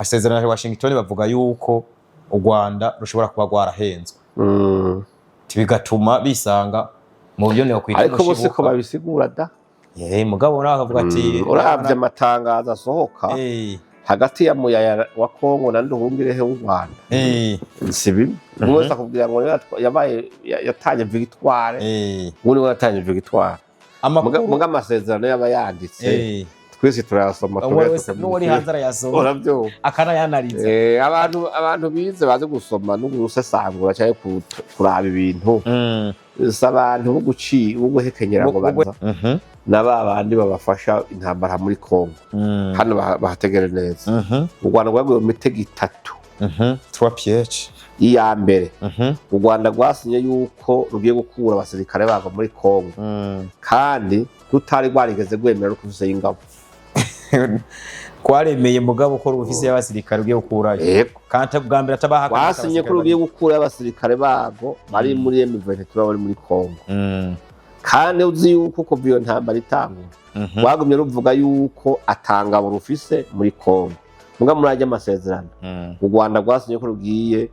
Amasezerano ya Washington bavuga yuko u Rwanda rushobora kuba rwarahenzwe, bigatuma bisanga mu buryo nokwita Ariko bose ko babisigura da. Mugabo nawe akavuga ati Uravye amatangazo asohoka hagati ya Muyaya wa Kongo na Nduhungirehe w'u Rwanda, si bimwe. Umwe wese akubwira ngo yabaye yatanye victoire, uwundi we yatanye victoire. Amakuru Muga amasezerano yaba yanditse, twese turayasoma. Uwo wese n'uwari hanze arayasoma, Uravyumva? akanayanariza. Abantu bize, bazi gusoma no gusesangura cyangwa kuraba ibintu, si abantu bo guhekenyera ngo baza na ba bandi babafasha intambara muri Kongo. Hano bahategere neza. U Rwanda rwaguye mu mitego itatu. Trois pièges. Iya mbere, u Rwanda rwasinye yuko rugiye gukura abasirikare barwo muri Kongo, kandi rutari rwarigeze rwemera rufise ingabo. Twaremeye mugabo ko rufise y'abasirikare ugiye gukurayo. Yego. Kandi bwa mbere atabahakana. Rwasinye ko rugiye gukura abasirikare barwo bari muri M23, bari muri Kongo, kandi uzi yuko kuva iyo ntambara itangura rwagumye ruvuga yuko atangabo rufise muri Kongo. Muga muri ajya amasezerano, u Rwanda rwasinye ko rugiye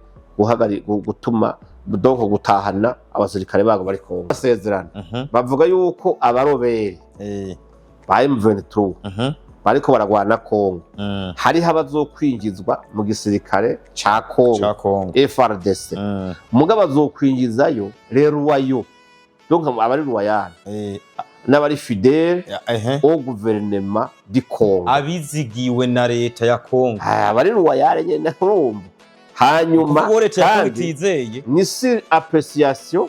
gutuma, donc gutahana abasirikare barwo bari Kongo. Amasezerano bavuga yuko aba rebelles ba M23 bariko baragwana Kongo, hariho abazokwinjizwa mu gisirikare ca Kongo, ca Kongo, FARDC. Muga bazokwinjizayo les loyaux, donc abari loyal n'abari fidèle au gouvernement du Congo. Abizigiwe na leta ya Kongo. Ah, abari loyal nyene, urumva. Hanyuma Kuko leta ya Kongo kandi itizeye. ni sur appréciation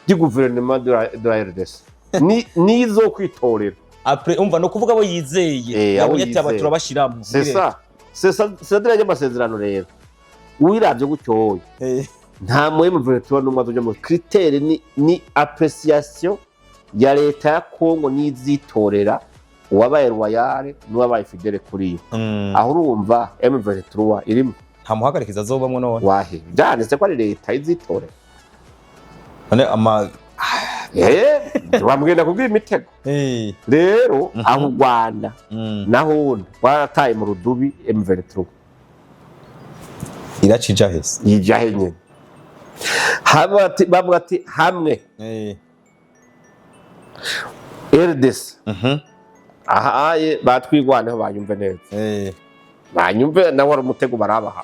du gouvernement de la RDC, ni nizo kwitorera. Après, umva, no kuvuga abo yizeye, Abo yabonye ati aba yizeye. turabashiramo. C'est ça, c'est ça, c'est ça. Amasezerano rero wiravye gutyo wowe, nta mu M23 n'umwe azoja mu critère. Ni appréciation ya leta ya Kongo n'izitorera uwabaye loyal n'uwabaye fidèle kuri yo. Aho urumva M23 irimo? Nta muhagarikiza azobamwo none. Wahe byanditse ko ari leta izitorera? None ama Wambwira kubwira imitego rero. Aho u Rwanda nahundi rwarataye mu rudubi M23. Iracija hese. Yijahe nyene. Hamwe bavuga ati hamwe RDC ahaye batwigwaneho, banyumve neza, banyumve, nawe wari umutego barabaha.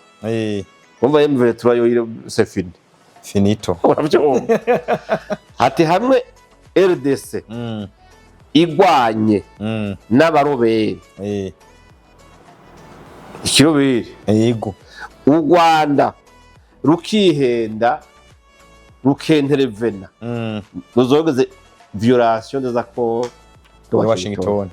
Umva, M23 yo c'est fini. Finito. Urabyumva? Ati hamwe RDC igwanye n'aba rebelles, iki rebelle, Yego. u Rwanda rukihenda rukenterevena, ruzogeze violation des accords de Muri Washington,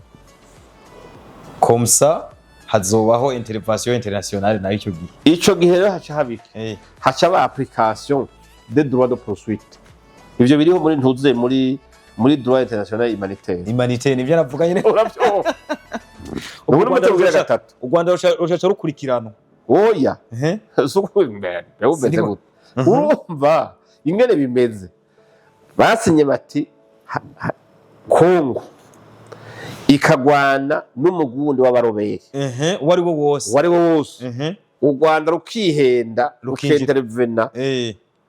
comme ça hazobaho intervention internationale nayo icyo gihe. Ico gihe rero haca habiki? Haca aba application des droits de poursuite. Ivyo biriho muri ntuzuye muri droit international humanitaire. Humanitaire, nivyo navuga nyene. Uravyumva? Ubu ni umutego ugira gatatu. U Rwanda rushaca rukurikirana. Oya, suko bimeze bimeze gute? Urumva ingene bimeze? Basinye bati Kongo ikagwana n'umugundi w'aba rebelles, Uwo ari wo wose, uwo ari wo wose, u Rwanda rukihenda, Rukinjira. rukenterevena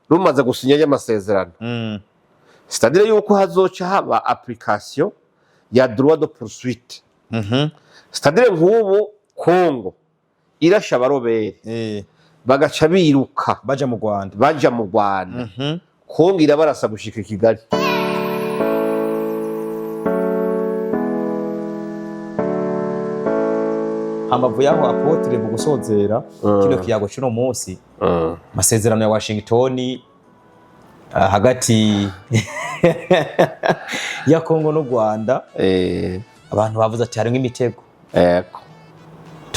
rumaze gusinya y'amasezerano, c'est-à-dire yuko hazoca haba application ya droit de poursuite, c'est-à-dire nk'ubu Kongo irasha aba rebelles, bagaca biruka baja mu Rwanda, baja mu Rwanda, Kongo irabarasa gushika i Kigali. Hambavu yaho, apôtre, mu gusozera kino kiyago c'uno munsi, amasezerano ya Washington hagati ya Kongo n'u Rwanda, abantu bavuze ati harimwo imitego.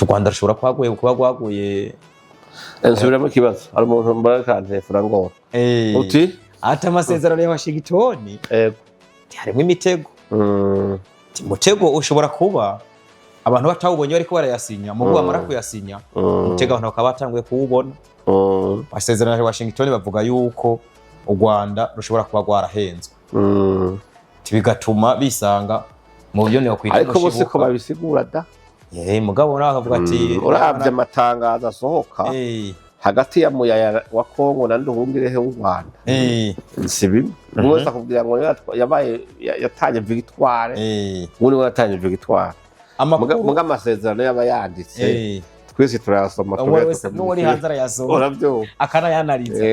U Rwanda rushobora kuba rwaguye. Nsubiramo ikibazo, hari umuntu mbara kantelefona ngo uti Ati amasezerano ya Washington harimwo imitego. Ati, umutego ushobora kuba abantu batawubonye bariko barayasinya, mu bamara kuyasinya, umutego abantu bakaba batanguye kuwubona. Amasezerano ya Washington bavuga yuko u Rwanda rushobora kuba rwarahenzwe, bigatuma bisanga mu buryo nokwita Ariko bose ko babisigura da. Mugabo nawe akavuga ati Uravye amatangazo asohoka hagati ya Muyaya wa Kongo na Nduhungirehe w'u Rwanda, si bimwe. Umwe wese akubwira ngo yabaye yatanye victoire, uwundi we yatanye victoire. Amakuru Muga amasezerano yaba yanditse, twese turayasoma. Uwo wese n'uwuri hanze arayasoma. Uravyumva? Akanayanariza.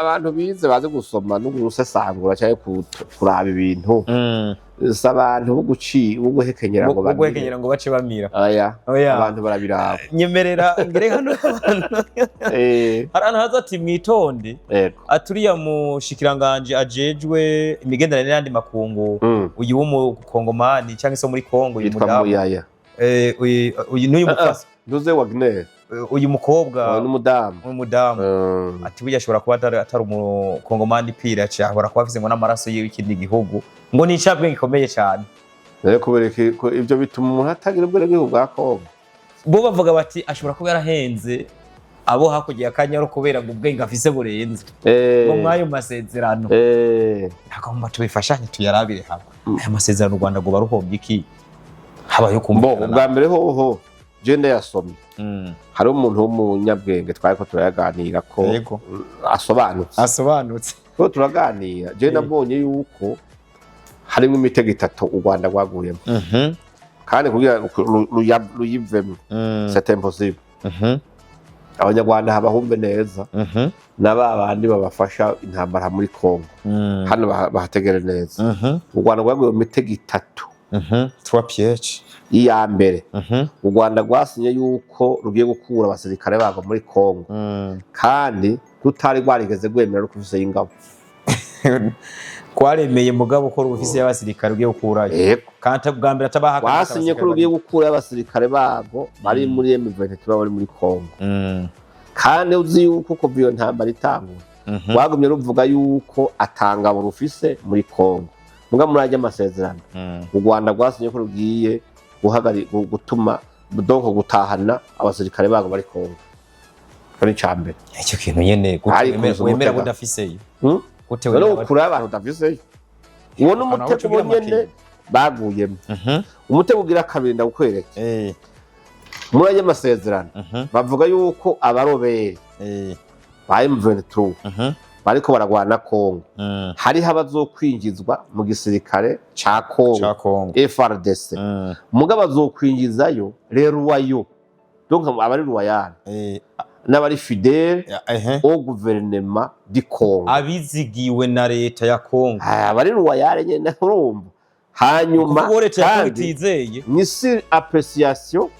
Abantu bize, bazi gusoma no gusesangura cyangwa kuraba ibintu, si abantu bo guhekenyera ngo bo bamire. Guhekenyera ngo bace bamira. Aya. Oya. Abantu barabiraba. Nyemerera ngere hano abantu hari ahantu haza ati mwitonde, aturiya mushikiranganje ajejwe imigenderanire n'ayandi makungu, uyu w'umukongomani cyangwa se wo muri Kongo, uyu Yitwa mudamu Muyaya. Uyu n'uyu Ah, ah. mufasa Ntuze Wagner. Uyu mukobwa. N'umudamu. W'umudamu. Ati burya ashobora kuba atari umukongomani pire, ashobora kuba afise ngo n'amaraso y'ikindi gihugu, ngo ni incabwenge gikomeye cyane. Rero kubera ko ibyo bituma umuntu atagira ubwenegihugu bwa Kongo? Bo bavuga bati ashobora kuba yarahenze abo hakurya ya Kanyaru kubera ngo ubwenge afise burenze ngo mw'ayo masezerano. Nagomba tubifashanye, tuyarabire hamwe aya masezerano. U Rwanda rwoba ruhombye iki habayeho Bo, kumvikana? ubwa mbere hoho je ndayasomye, hariho umuntu w'umunyabwenge twari ko turayaganira ko asobanutse. Asobanutse. Ko turaganira, je nabonye yuko harimo imitego itatu u Rwanda rwaguyemo, kandi kugira ngo ruyivemo c'est impossible. Abanyarwanda habahumbe neza na ba bandi babafasha intambara muri Kongo hano bahategere neza. U Rwanda rwaguye mu mitego itatu. Trois pièges. Iya mbere, u Rwanda rwasinye yuko rugiye gukura abasirikare barwo muri Kongo, kandi rutari rwarigeze rwemera rufise y'ingabo. Twaremeye mugabo ko rufise y'abasirikare ugiye gukurayo, kandi bwa mbere atabahakana. Rwasinye ko rugiye gukura abasirikare barwo bari muri M23 bari muri Kongo, kandi uzi yuko kuva iyo ntambara itangura rwagumye ruvuga yuko atangabo rufise muri Kongo. Muga muri ajya amasezerano, u Rwanda rwasinye ko rugiye gutuma, donc gutahana abasirikare barwo bari Kongo. Ico ni ica mbere. Icyo kintu nyene gute Ariko wemera umutega. budafiseyo? Hmm? Gute Rero wemera? ukurayo abantu udafiseyo, uwo ni Aho umutego uca ugira nyene amakenga. baguyemo. Umutego ugira kabiri ndawukwereke. Muri ayo masezerano bavuga yuko abaroberi ba M23 bariko baragwana Kongo, hariho abazokwinjizwa mu gisirikare ca Kongo, Ca Kongo. FARDC. Mugabo bazokwinjizayo les loyaux, donc abari loyal n'abari fidèle au gouvernement du Congo. Abizigiwe na leta ya Kongo. Ah, abari loyal nyene, urumva. Hanyuma Kuko leta ya Kongo kandi itizeye. ni sur appréciation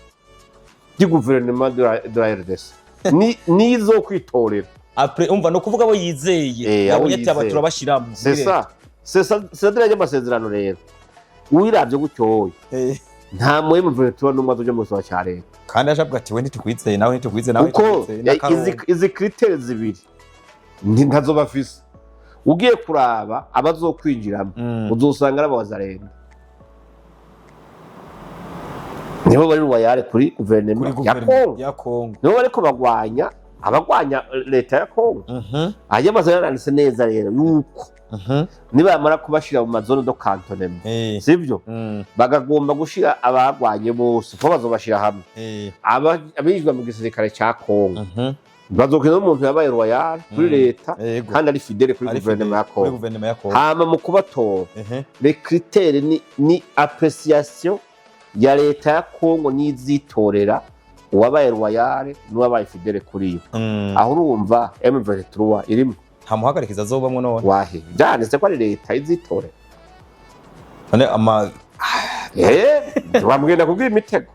du gouvernement de la RDC, ni nizo kwitorera. Après, umva, no kuvuga abo yizeye, Abo yabonye ati aba yizeye. turabashiramo. C'est ça, c'est ça, c'est ça y'amasezerano. Rero uwiravye gutyo wowe, nta mu M23 n'umwe azoja mu gisirikare ca leta. Kandi ashabwa ati we ntitukwizeye, nawe ntitukwizeye, nawe Kuko ntitukwizeye. N'akarongo. Izi critères zibiri ntazoba afise. Ugiye kuraba abazokwinjiramo, uzosanga ari abawazalendo, nibo bari loyal kuri guverinoma Kuri ya guverinoma Kongo, ya Kongo. Nibo bariko bagwanya abagwanya leta ya Kongo. Aya masezerano yanditse neza rero yuko nibamara kubashira mu ma zones de cantonnement, sivyo, bagagomba gushira abagwanye bose, kuko bazobashira hamwe, abinjizwa mu gisirikare ca Kongo, bazokina n'umuntu yabaye loyal kuri leta kandi ari fidèle kuri Ari guverinoma ya fidèle kuri Kongo. Guverinoma ya Kongo. Hama mu kubatora, les critères ni appréciation ya leta ya Kongo, n'izitorera uwabaye loyal n'uwabaye fidèle kuri yo. Aho urumva M23 irimo? Nta muhagarikizi azobamwo none? Wahe byanditse ko ari leta izitorera. None ama Wambwira kubwira imitego.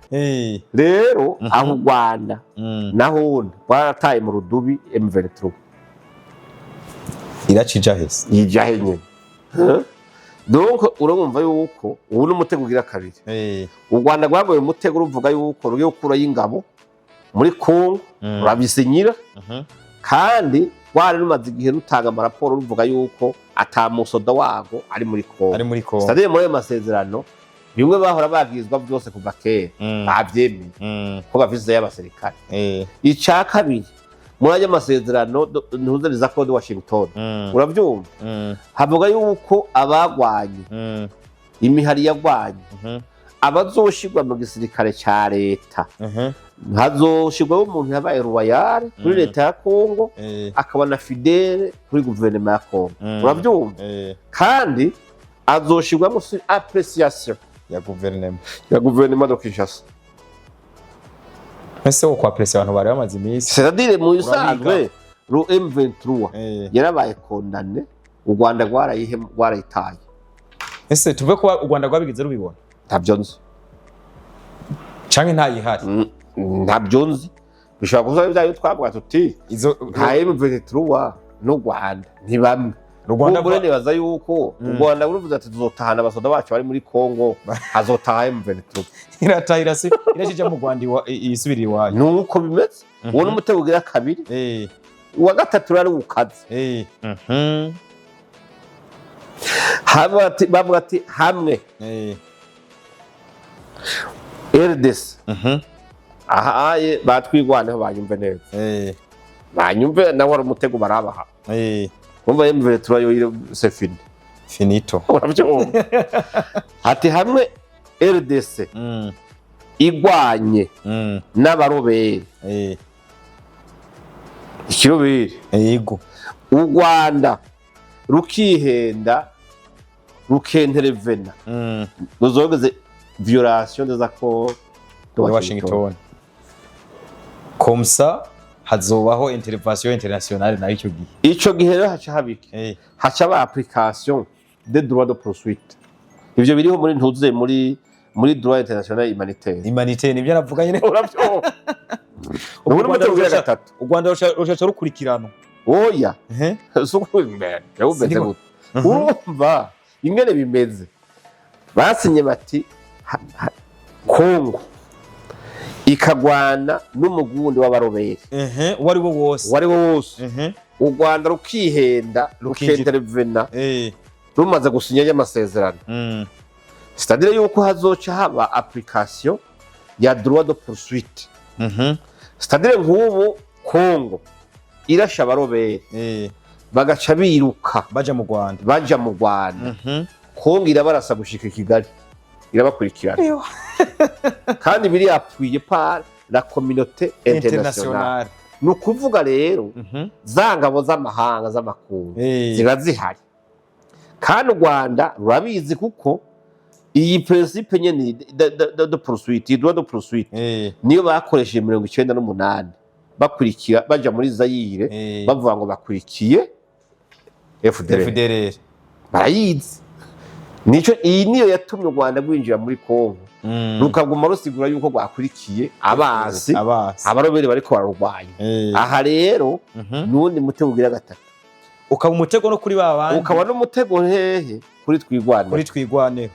Rero aho u Rwanda nahundi rwarataye mu rudubi M23. Iracija hese. Yijahe nyene. Donc urumva yuko ubu n'umutego ugira kabiri. U Rwanda rwagoye umutego, ruvuga yuko rugiye gukurayo ingabo muri Kongo, rurabisinyira, kandi rwari rumaze igihe rutanga amaraporo ruvuga yuko ata musoda warwo ari muri Kongo. Ari muri Kongo. C'est-à-dire muri ayo masezerano, bimwe bahora babwirizwa byose kuva kera, bavyemeye ko bavizeyo abasirikare. Ica kabiri, muri ayo masezerano ntuzeriza code Washington, uravyumva, havuga yuko abagwanye imihari yagwanye Abazoshirwa mu gisirikare ca leta, hazoshirwaho umuntu yabaye loyal kuri leta ya Kongo, akaba na fidèle kuri guverinoma ya Kongo. Uravyumva? Kandi azoshirwamo sur appréciation ya guverinoma ya guverinoma de Kinshasa. Ese wo kwapresa abantu bari bamaze iminsi? C'est-à-dire, mu bisanzwe ru M23 yarabaye condamné, u Rwanda rwarayitaye. Ese tuve kuba u Rwanda rwabigize rubibona? Ntabyo nzi. Canke ntayihari? Ntabyo nzi, bishobora kuba byayo twavuga tuti izo nka M23 n'u Rwanda ni bamwe. U Rwanda Kumbure nibaza yuko u Rwanda ruvuze ati tuzotahana abasoda bacu bari muri Kongo, hazotaha M23. Irataha, irasi irashija mu Rwanda, isubira iwayo. Nuko bimeze. Uwo n'umutego ugira kabiri. Uwa gatatu rero ukaze. Bavuga ati hamwe RDC, ahaye batwigwaneho banyumve neza, banyumve nawe wari umutego barabaha. Umva, M23 yo c'est fini. Finito. Urabyumva, ati hamwe RDC igwanye n'abaroberi, ikiroberi, u Rwanda rukihenda rukenterevena, ruzogeze violation des accords de de Washington. Washington, comme ça hazobaho intervention internationale nayo icyo gihe. Ico gihe rero haca haba iki? Haca haba application des droits de poursuite. Ivyo biriho muri ntuzuye muri droit international humanitaire. Humanitaire, nibyo navuga nyine. Uravyumva, ubu U Rwanda n'umutego ugira gatatu. U Rwanda rushaca rukurikirana. Oya, si uko bimeze, bimeze gute? Urumva ingene bimeze, basinye bati Kongo ikagwana n'umugundi w'abaroberi, Uwo ari wo wose, uwo ari wo wose, u Rwanda rukihenda rukenterevena, rumaze gusinya y'amasezerano, c'est-à-dire yuko hazoca haba application ya droit de poursuite, c'est-à-dire nk'ubu Kongo irasha abaroberi, bagaca biruka baja mu Rwanda, baja mu Rwanda, Kongo irabarasa gushika i Kigali, irabakurikirana, kandi biri appuyé par la communauté internationale. Internationale. Ni ukuvuga rero za ngabo z'amahanga z'amakungu ziba zihari, kandi u Rwanda rurabizi, kuko iyi principe nyene de poursuite, iyi droit de poursuite, niyo bakoresheje 98 bakurikira baja muri Zayire, bavuga ngo bakurikiye FDLR. FDLR. Barayizi. Nico iyi niyo yatumye u Rwanda rwinjira muri Kongo, rukaguma rusigura yuko rwakurikiye abansi, abasi, abarobere bariko bararwanya. Aha rero nuwundi mutego ugira gatatu. Ukaba umutego no kuri ba bandi. Ukaba n'umutego hehe? Kuri Twigwaneho. Kuri Twigwaneho,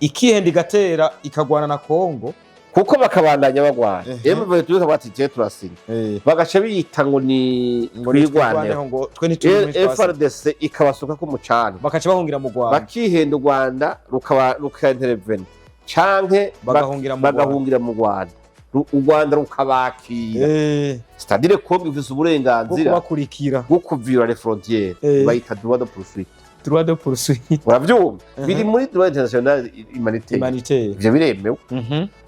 ikihenda igatera ikagwana na Kongo. Kuko bakabandanya bagwana, M23 bati je turasinya, bagaca biyita ngo ni ngo ni Twigwaneho. Twigwaneho, ngo twe ntituri muri twasi. FARDC ikabasuka ko umucanga. Bakaca bahungira mu Rwanda. Bakihenda, u Rwanda rukaba rukaintervene canke bagahungira mu Rwanda. Bagahungira mu Rwanda, u Rwanda rukabakira. C'est-à-dire Kongo ifise bwo uburenganzira kubakurikira, bwo kuviola les frontières. Bayita droit de poursuite. Droit de poursuite. Uravyumva, biri muri droit international humanitaire. Humanitaire. Ivyo biremewe.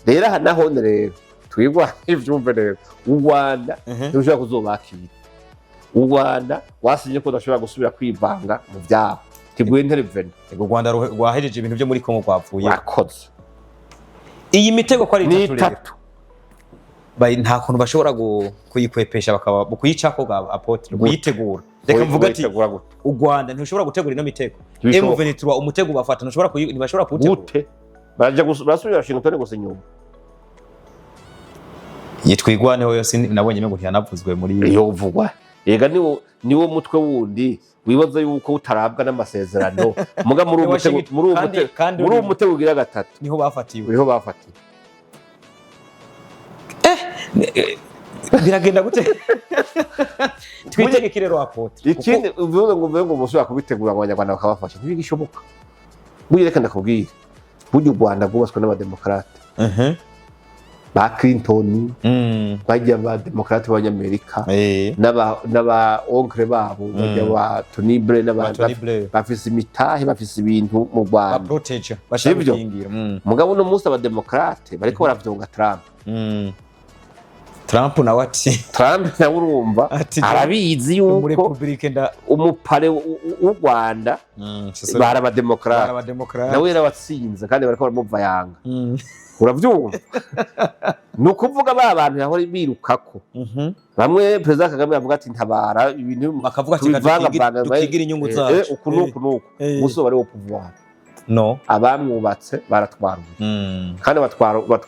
Rero aha nahone rero twigwa ivyumve rero, u Rwanda ntirushobora kuzobakira. U Rwanda wasinye ko udashobora gusubira kwivanga mu vyabo, tigwintervene. U Rwanda rwahejeje ibintu byo muri Kongo, rwapfuye. Wakoze. Iyi mitego ko ari ni itatu rero, itatu. Nta kuntu bashobora kuyikwepesha, bakaba kuyicako ga apôtre, kuyitegura. Reka mvuga ati Kuyitegura gute? U Rwanda ntirushobora gutegura ino mitego. Ntibishoboka. M23 umutego ubafata, ntibashobora kuwutegura. Gute? Baraja barasubira Washington gusa inyuma. Iyi Twigwaneho yose nabonye ngo ntiyanavuzwe muri Iyo uvugwa yega niwo mutwe wundi wibaza yuko utarabwa n'amasezerano, muga muri uwo mutego, muri uwo mutego, kandi muri uwo mutego ugira gatatu niho bafatiwe. Niho bafatiwe. Biragenda gute? Twitegeke rero, apôtre. Ikindi uvuge ngo musubira kubitegura ngo Abanyarwanda bakabafasha, ntibigishoboka. Burya reka ndakubwira, burya u Rwanda rwubatswe n'abademokarate. Ba Clinton, bajya ba démocrates b'Abanyamerika, n'aba oncle babo bajya ba Tony Blair Ba n'abandi Tony Blair. Bafise imitahe, bafise ibintu mu Rwanda. Ba protéger, bashaka Sivyo? gukingira. Mugabo uno munsi abadémocrates bariko baravyonga Trump. Trump nawe ati Trump nawe urumva ati arabizi muri yuko République nda umupare w'u Rwanda bari abadémocrates. Abadémocrates. Nawe yarabatsinze kandi bariko baramuvayanga. Uravyumva, ni ukuvuga ba bantu yahora birukako, bamwe Perezida Kagame yavuga ati ntabara ibintu bakavuga ati tubivangavanga, dukingire inyungu zacu. Uku nuku nuku. Umunsi bari wo pouvoir, abamwubatse baratwaruye kandi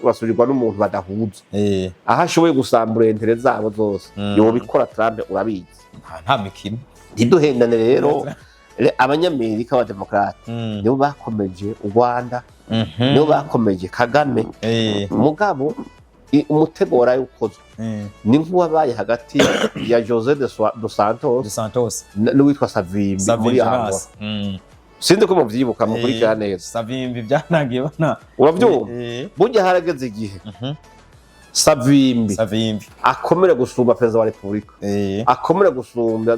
basubirirwa n'umuntu badahuza, aho ashoboye gusambura intérêts zabo zose. Yobikora Trump, urabizi. Nta mikino. Ntiduhendane rero. Abanyamerika b'abadémocrates nibo bakomeje u Rwanda, nibo bakomeje Kagame. Mugabo umutego waraye ukozwe ni nk'uwabaye hagati ya Jose dos Santos Dos Santos n'uwitwa Savimbi Savimbi muri Angola. Jonas. Sinzi ko muvyibuka, mukurikira neza. Savimbi byanangiye bana. Uravyumva, burya harageze igihe Savimbi Savimbi akomere gusumba perezida wa repubulika, akomere gusumba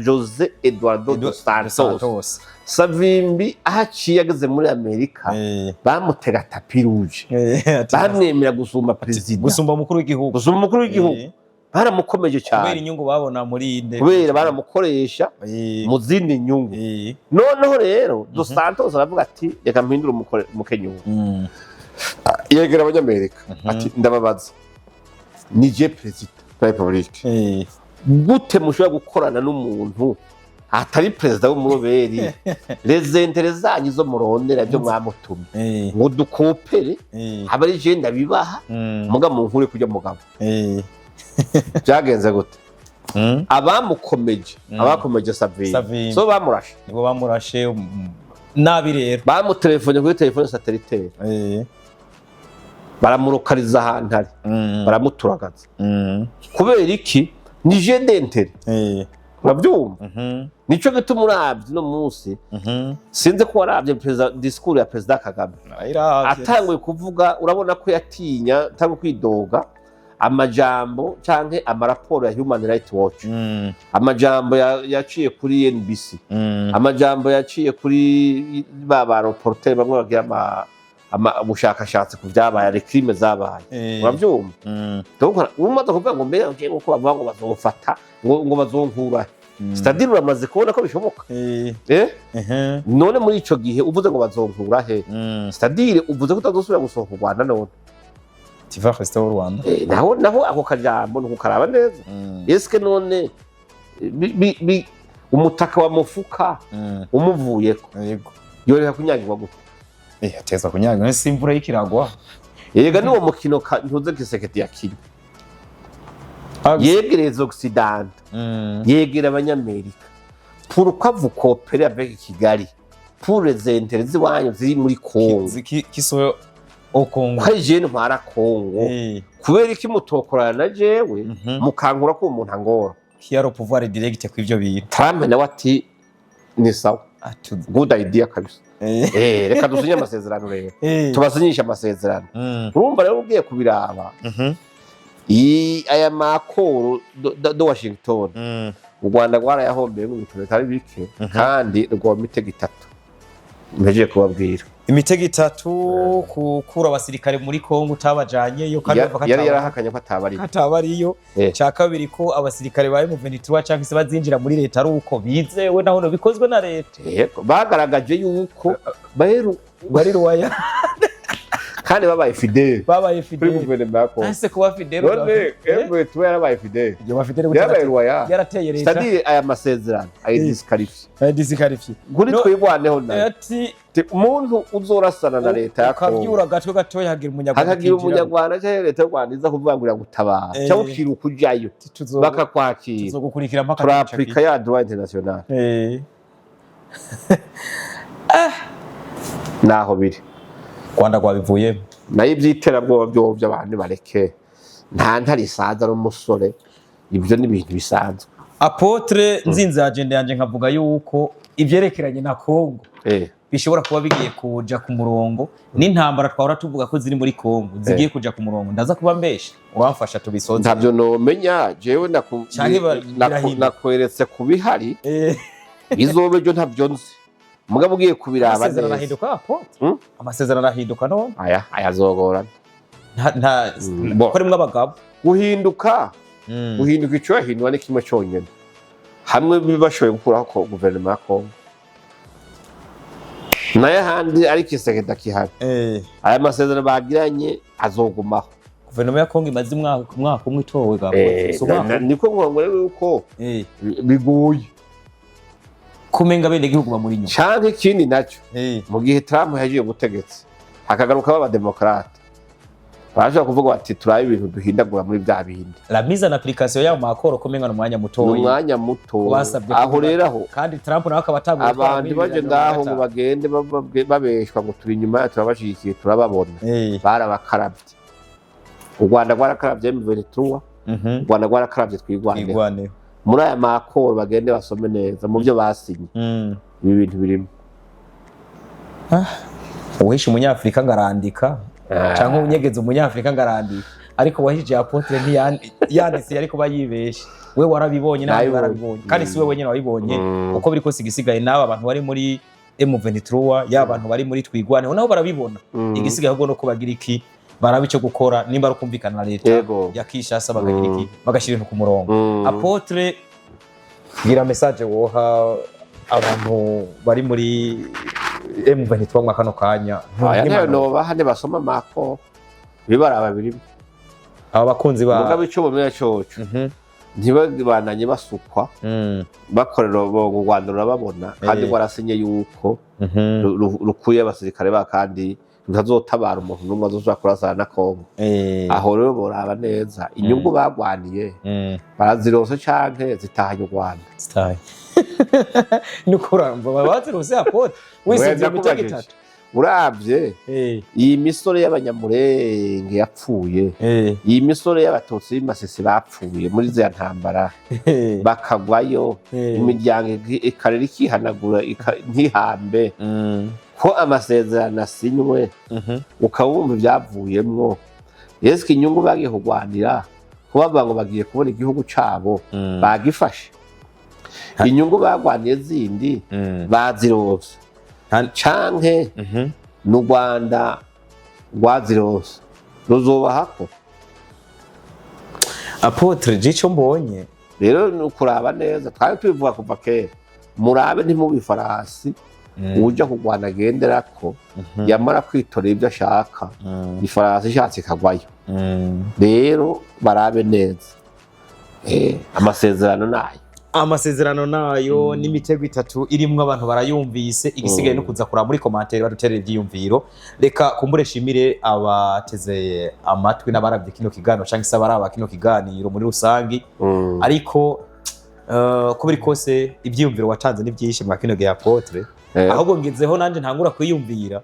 Jose Eduardo dos Santos. Santos. Savimbi aho aciye ageze muri Amerika, bamutega tapis rouge, bamwemera gusumba perezida, gusumba umukuru w'igihugu. Gusumba umukuru w'igihugu. Baramukomeje Kubera cyane. inyungu babona muri inde. Kubera baramukoresha mu zindi nyungu. Noneho rero dos Santos aravuga ati reka mpindure umukenyuro. Yegera Abanyamerika ati ndababaza, ni je perezida wa repubulika, gute mushobora gukorana n'umuntu atari perezida w'umuroberi? Les intérêts zanyu zo murondera byo mwamutumye ngo ducoopère, aba ari je ndabibaha, muga mu nkure kujya mugabo. Byagenze gute? Abamukomeje, abakomeje Savimbi, Savimbi. so bamurashe. Nibo bamurashe nabi rero. Bamutelefone kuri telefone satellitaire, baramurokariza ahantu ari, baramuturagaza. Kubera iki? Ni jeu d'intérêt. Urabyumva? Nico gituma uravye uno munsi, sinzi ko waravye perezida, discours ya perezida Kagame. Ayiravye. Atanguye kuvuga, urabona ko yatinya, atanguye kwidoga amajambo canke amaraporo ya Human Rights Watch, amajambo yaciye kuri NBC, amajambo yaciye kuri ba reporter bamwe bagira ubushakashatsi ku vyabaye, les crimes zabaye. Uravyumva? Donc umaze kuvuga ngo mbere ngiye nkuko bavuga ngo bazofata, ngo bazonkura, c'est-à-dire uramaze kubona ko bishoboka. Eh, none muri ico gihe uvuze ngo bazonkura he, c'est-à-dire uvuze ko utazosubira gusohoka u Rwanda none. Tu vas rester au Rwanda. Eh, naho ako kajambo ntukaraba neza. Eske none umutaka wa mufuka umuvuyeko, yoreka kunyagirwa gute? Eh, ateza kunyaga si imvura y'ikiragwa. Yega niwo mukino ntuze Tshisekedi yakinye, yegereza Occident, yegera Abanyamerika. Pourquoi vous coopérez avec Kigali pour les intérêts z'iwanyu ziri muri Congo? Kiso au Congo. Ko ari jewe ntwara Congo, kubera iki mutokorana na jewe, mukankura ko umuntu angora? Qui a le pouvoir direct kw'ivyo bintu. Trump nawe ati ni sawa, Atu good idea kabisa. Eh, reka dusinye amasezerano rero, tubasinyishe amasezerano. Urumva rero ugiye kubiraba, aya makoro do Washington, u Rwanda rwarayahombeye mu bintu bitari bike, kandi rwoma imitego itatu mpejeje kubabwira. Imitego itatu: gukura abasirikare muri Kongo utabajanyeyo kandi bavuga ko Yari yarahakanye ko ataba ari ataba ariyo. Cya kabiri, ko abasirikare ba M23 cyangwa se bazinjira muri leta ari uko bizewe, naho bikozwe na leta. Yego, bagaragaje yuko baheru bari ruwaya kandi babaye fidèle babaye kuri fidèle. guverinoma ya Kongo. Ese kuba fidèle None M23 yarabaye fidèle? Iyo ba fidèle Yarabaye loyal? Yarateye leta. C'est-à-dire aya masezerano ayidisqualifié. Disqualifié. Kuri Twirwaneho nayo, ati umuntu uzorasana na leta ya Kongo, ukavyura agatwe gatoya hagira Umunyarwanda hakagira akinjiramo. Umunyarwanda cyangwa leta y'u Rwanda iza kuvuga ngo iragutabara, cyangwa ukiruka ujayo, bakakwakira, tuzogukurikira mpaka turapurika ya droit international. Naho biri. Rwanda rwabivuyemo. Nayo iby'iterabwoba byo by'abantu bareke, nta ntare isaza n'umusore, ibyo ni ibintu bisanzwe. Apôtre, nzinze agenda yanjye nkavuga yuko ivyerekeranye na Kongo Bishobora kuba bigiye kuja ku murongo n'intambara twahora tuvuga ko ziri muri Kongo zigiye kuja ku murongo. Ndaza kuba mbesha, uramfasha tubisoze. Ntabyo nomenya jewe. Canke birahinduka. Nakweretse ku bihari. Bizoba ejo ntabyo nzi, mugabo ugiye kubiraba Amasezerano neza. arahinduka, apôtre. Hmm? Amasezerano arahinduka none. Aya azogorana. Nta Bo. ko arimwo abagabo. Guhinduka, guhinduka, icyo yahindura ni kimwe cyonyine, hamwe bashoboye gukuraho ko guverinoma ya Kongo, nayo ahandi ariko isekeda kihari, aya masezerano bagiranye azogumaho. Guverinoma ya Kongo imaze umwaka umwe itowe ga apôtre. Si umwaka umwe. Niko nkongo rero yuko bigoye. Kumenga abenegihugu bamuri inyuma. Canke ikindi nacyo, mu gihe Trump yagiye ubutegetsi hakagaruka b'abademokarate, barashobora kuvuga bati: "Turabe ibintu duhindagura muri bya bindi." La mise en application y'ayo makoro kumenga ni umwanya Ni mutoyi. umwanya muto. Basabye Aho kuvuga- rero aho Kandi Trump nawe akaba atanguye gutwara abantu muri baje 2050. ngaho ngo bagende babeshwa ngo turi inyuma yacu, turabashigikiye, turababona. Barabakaravye. U Rwanda rwarakaravye M23. U Rwanda rwarakaravye Twigwaneho. Twigwaneho. Muri aya makoro bagende basome neza mu byo basinye, ibi bintu birimo. Uwishe umunyafurika ngo arandika, cyangwa unyegeza umunyafurika ngo arandika, ariko wahije apôtre ntiyanditse, yari kuba yibeshe. We warabibonye n'abandi Nabibonye. barabibonye, kandi si we wenyine wabibonye. Uko biri kose, igisigaye n'aba bantu bari muri M23, yaba abantu bari muri Twigwaneho, nabo barabibona. Igisigaye ahubwo no kubagira iki, baraba icyo gukora, nimba ari ukumvikana na leta ya Kinshasa, bakagira iki, bagashyira ibintu ku murongo. Apôtre, gira message woha abantu bari muri M23 mwa kano kanya. Aya ntayo Nk'impanuro. nobaha, ntibasoma amakoro, bibaraba birimo. Aba bakunzi ba Mugabo ico bomenya coco, ntibabananye basukwa, bakorera u Rwanda rurababona kandi rwarasinye yuko rukuye abasirikare ba kandi rutazotabara umuntu n'umwe azoshobora kurasana na Kongo. Aho rero boraba neza inyungu bagwaniye, barazironse canke zitahanye u Rwanda. Style. Nuko uramva bazirose, apôtre, wisunze Wenda imitego kubajije. itatu. Uravye iyi misore y'Abanyamurenge yapfuye, iyi misore y'Abatutsi b'Imasisi bapfuye muri ziriya ntambara, bakagwayo, imiryango ikarera ikihanagura, ntihambe, ko amasezerano asinywe, ukaba wumva ibyavuyemwo, yesu, inyungu bagiye kurwanira, ko bavuga ngo bagiye kubona igihugu cabo, bagifashe? Inyungu bagwaniye zindi bazironse, canke n'u Rwanda rwazironse ruzobahako? Apôtre, je ico mbonye Rero ni ukuraba neza. Twari tubivuga kuva kera, murabe ntimube ifarasi uja kurwana agenderako, yamara kwitorera ibyo ashaka, ifarasi ishatse ikagwayo. Rero barabe neza. Amasezerano nayo. Amasezerano nayo n'imitego itatu irimwo, abantu barayumvise. Igisigaye no kuza kuraba muri commentaire, baduterera ivyiyumviro. Reka kumbure shimire abateze amatwi n'abaravye kino kiganiro canke se abaraba kino kiganiro muri rusangi. Ariko ko biri kose, ivyiyumviro watanze ni byinshi mwa kino gihe, apôtre. Ahubwo ngezeho nanje ntangura kwiyumvira,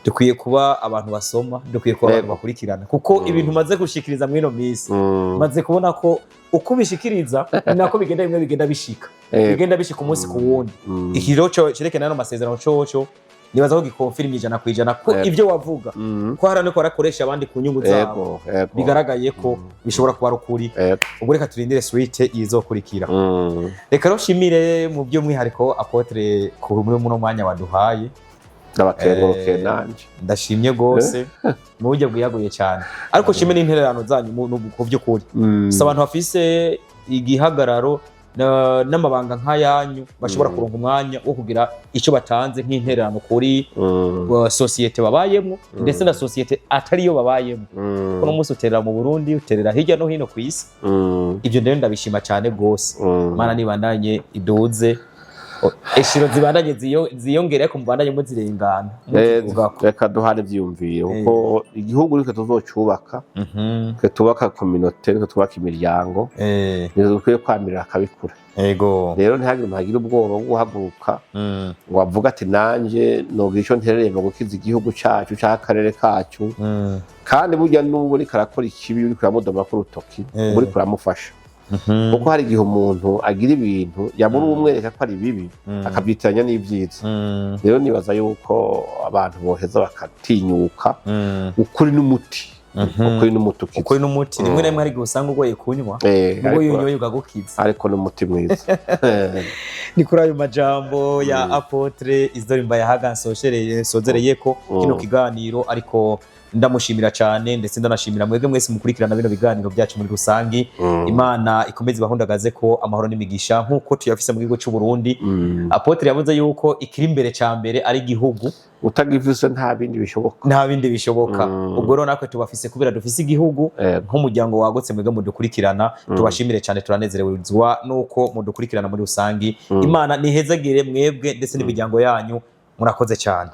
dukwiye kuba abantu basoma, dukwiye kuba abantu bakurikirana, kuko ibintu umaze gushikiriza muri ino minsi, maze kubona ko uko ubishikiriza ni nako bigenda, bimwe bigenda bishika, bigenda bishika umunsi ku wundi. Iki rero cerekana ano masezerano coco, nibaza ko gikonfirma 100% ko ibyo wavuga, ko hari ariko barakoresha abandi ku nyungu zabo, Yego yego bigaragaye ko bishobora kuba ari ukuri. Ubwo reka turindire suite izokurikira. Reka rero nshimire mu by'umwihariko apôtre ku muri muno mwanya waduhaye. Ndabakengurukiye nanje. Ndashimye rwose mu buryo bwiyaguye cyane, ariko nshime n'intererano zanyu ku by'ukuri. Si abantu bafise igihagararo n'amabanga nk'ayanyu bashobora kuronka umwanya wo kugira icyo batanze nk'intererano kuri sosiyete babayemo, ndetse na sosiyete atariyo babayemo, kuko uno munsi uterera mu Burundi, uterera hirya no hino ku isi. Ibyo rero ndabishima cyane rwose. Mana nibandanye iduze eshiro, zibandanye ziyongere, ariko mubandanye muzirengana, muzivugako. Reka duhane ivyiyumviro, kuko igihugu nitwe tuzocubaka, twe tubaka communauté, nitwe twubaka imiryango, nitwe dukwiye kwamirira akabikura. Rero ntihagire umuntu agira ubwoba bwo guhaguruka ngo avuge ati: "Nanje nogira ico nterereye mu gukiza igihugu cacu canke akarere kacu." Kandi burya n'ubu uriko arakora ikibi, uriko uramudoma ku rutoki, uba uriko uramufasha. Kuko hari igihe umuntu agira ibintu yabura umwereka ko ari bibi, akabyitiranya n'ibyiza. Rero nibaza yuko abantu boheza bakatinyuka. Ukuri n'umuti. Ukuri n'umuti ukiza. Ukuri n'umuti. Rimwe na rimwe hari igihe usanga ugoye kunywa, ubwo iyo unyoye ukagukiza. Ariko n'umuti mwiza. Ni kuri ayo majambo ya Apôtre Isidore Mbayahaga nsozereye ko kino kiganiro, ariko ndamushimira cyane, ndetse ndanashimira mwebwe mwese mukurikirana bino biganiro byacu muri rusangi. Imana ikomeze ibahundagaze ko amahoro n'imigisha nk'uko tuyafise mu gihugu cy'u Burundi. Apôtre yavuze yuko ikiri imbere cya mbere ari igihugu. Utagifise nta bindi bishoboka. Nta bindi bishoboka. Ubwo rero natwe tubafise kubera dufise igihugu. Nk'umuryango wagutse, mwebwe mudukurikirana, tubashimire cyane. Turanezerezwa nuko mudukurikirana muri rusangi. Imana nihezagire mwebwe ndetse n'imiryango yanyu. Murakoze cyane.